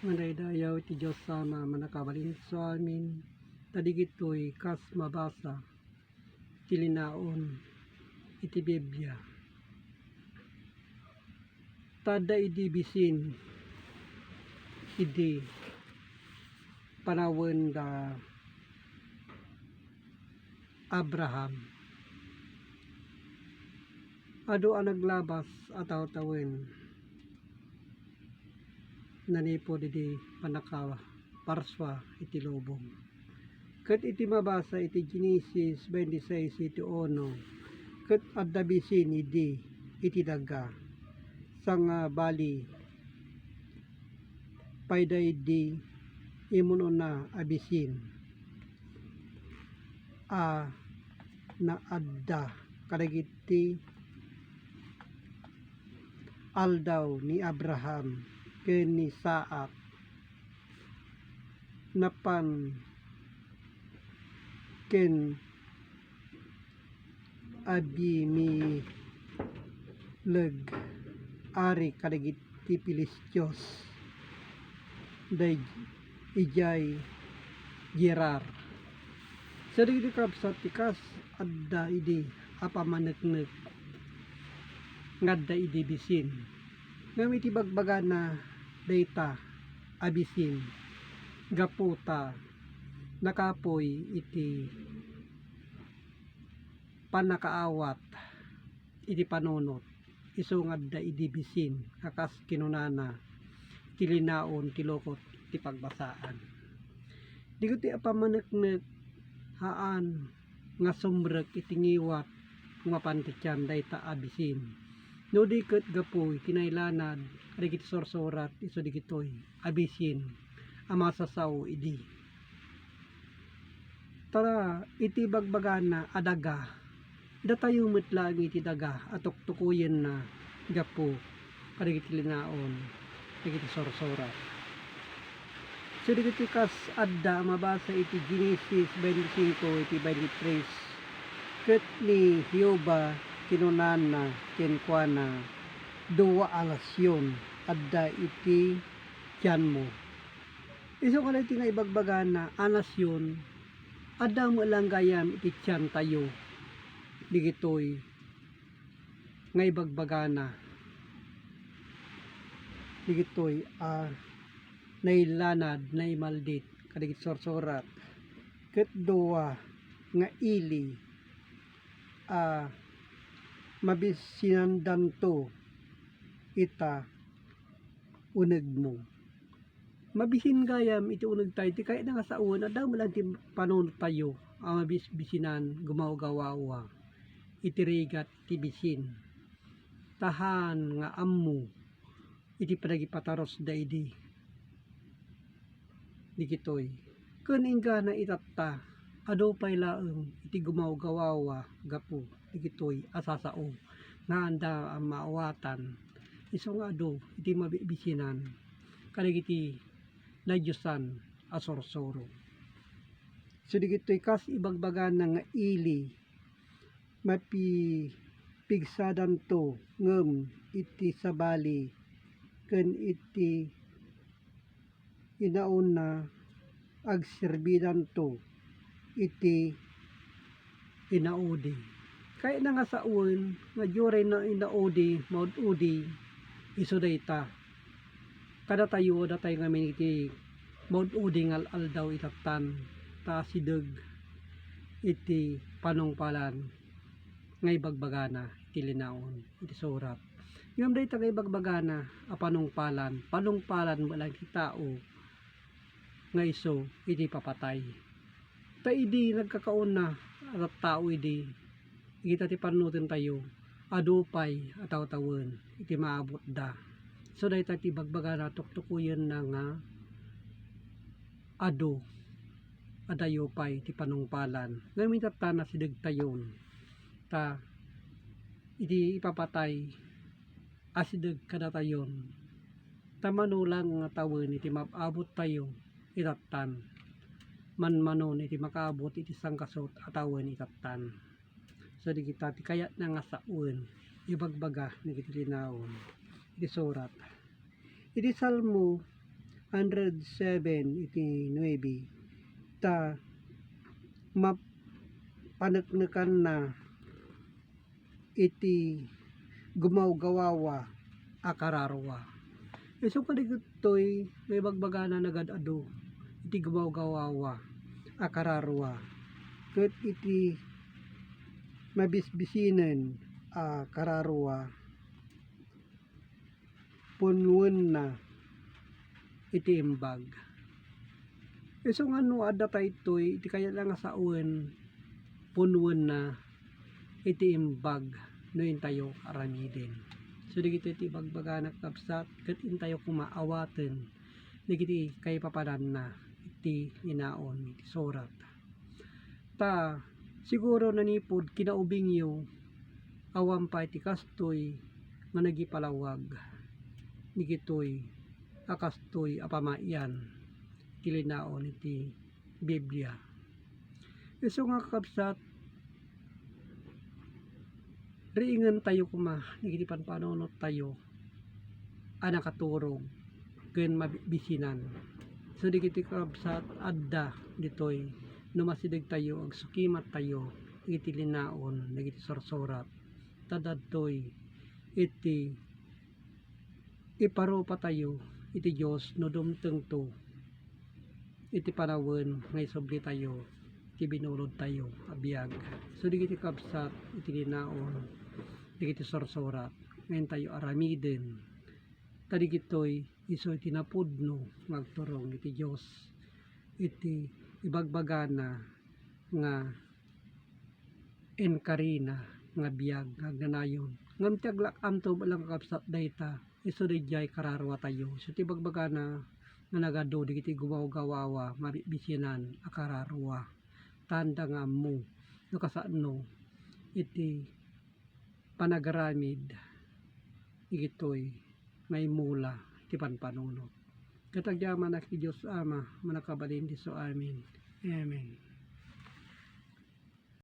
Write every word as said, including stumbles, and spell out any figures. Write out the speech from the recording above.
Madaydayaw ti Dios Ama a mannakabalin amin, ta digitoy kas mabasa ti linaon iti Biblia. Ta adda idi bisin idi panawen da Abraham. Adu a naglabas a tawtawen nanipud idi pannakaparsua iti lubong. Ket iti mabasa iti Genesis twenty-six iti uno, ket adda bisin idi iti daga, sangabali pay daydi imunona a bisin a naadda kadagiti aldaw ni Abraham ken ni Isaac, napan ken Abimelec, ari kadagiti Filistios, day-, idiay Gerar. Sadagiti kabsat ti kas adda idi a pammaneknek nga adda idi bisin. Ngem iti bagbagana dayta a bisin, gapu ta nakapuy iti pannakaawat iti panunot, isu nga adda idi bisin nga kas kinunana ti linaon ti lukot ti pagbasaan. Digitoy a pammaneknek, haan nga sumrek iti ngiwat nga mapan ti tian dayta a bisin. No di ket gapu iti nailanad kadagiti sursurat isu digitoy a bisin a masasao idi. Ta iti bagbagana a daga, datayo met laeng iti daga a tuktukoyenna gapu kadagiti linaon dagiti sursurat. So, dagiti kas adda a mabasa iti Genesis twenty-five iti twenty-three, ket ni Jehovah kinunana kenkuana, "Dua a nasion adda iti tianmo." Isu nga daytoy nga ibagbagana a nasion, adda met laeng gayam iti tiantayo. Dagitoy nga ibagbagana. Dagitoy a nailanad, naimaldit kadagiti sursurat. Ket dua nga ili a mabisinandanto ita unegmo. Mabisin gayam iti unegtayo, ti kayatna nga sawen, adda met laeng ti panunottayo a mabisbisinan, gumawgawawa iti rigat ti bisin. Ta haan nga ammo iti panagipatarusda idi. Dagitoy. Ken inggana itatta, adu pay laeng iti gumawgawawa gapu dagitoy a sasao nga haanda a maawatan, isu nga adu iti mabibisinan kadagiti nadiosan a sursuro. So, dagitoy kas ibagbagana nga ili, mapipigsadanto ngem iti sabali ken iti inauna agserbidanto iti inaudi. Kayatna nga sawen nga dioray na inaudi, maud-udi, isu dayta. Kadatayo, datayo ngamin iti maud-udi nga al-aldaw itattan, ta asideg iti panungpalan nga ibagbagana iti linaon iti surat. Ngem dayta nga ibagbagana a panungpalan, panungpalan met laeng ti tao nga isu iti ipapatay. Ta idi nagkakauna a tattao idi, kita ti pannutentayo, adu pay a tawtawen iti maabutda. So, dayta ti ibagbagana, tuktukoyenna nga adu, adayo pay ti panungpalan. Ngem itatta, asidegtayon. Ta idi ipapatay, asideg kadatayon. Ta mano laeng nga tawen iti maab-abuttayo itattan, manmanon iti makaabut iti sangkasut a tawen itattan. So, dagita ti kayatna nga sawen, ibagbaga dagiti linaon iti surat. Iti Salmo, hundred seven iti nuebe, ta mapaneknekanna iti gumawgawawa a kararua. Isu kadagitoy nga ibagbagana nagad-adu iti gumawgawawa a kararua ket iti mabisbisinen a kararua, punwenna iti imbag. Isu nga no adda daytoy iti kayatna nga sawen, punwenna iti imbag no intayo aramiden. So, dagitoy ti ibagbagana, kakabsat, ket intayo koma awaten dagiti kaipapananna iti linaon iti surat. Ta siguro nanipud kinaubingyo, awan pay ti kastoy nga nagipalawag dagitoy a kastoy a pamayan ti linaon iti Biblia. Isu nga, kakabsat, riingentayo koma dagiti panpanunottayo a nakaturog ken mabisinan. So, dagiti, kakabsat, adda ditoy no masidegtayo, agsukimattayo iti linaon dagiti sursurat. Ta daytoy iti iparupatayo iti Dios no dumtengto iti panawen nga isublitayo ti binulodtayo a biag. So, dagiti, kakabsat, iti linaon dagiti sursurat nga intayo aramiden. Ta dagitoy isu ti napudno nga agturong iti Dios iti ibagbagana nga inkarina nga biag nga agnanayon. Ngem ti aglak-amto met laeng, kakabsat, dayta, isu daydiay kararuatayo. Isu ti ibagbagana nga nagadu dagiti gumawgawawa, mabisbisinan a kararua. Tanda nga ammo no kasano iti panagaramid dagitoy nga immula ti panpanunot. Ket agyamanak iti Dios Ama, mannakabalin isu amin. Amen.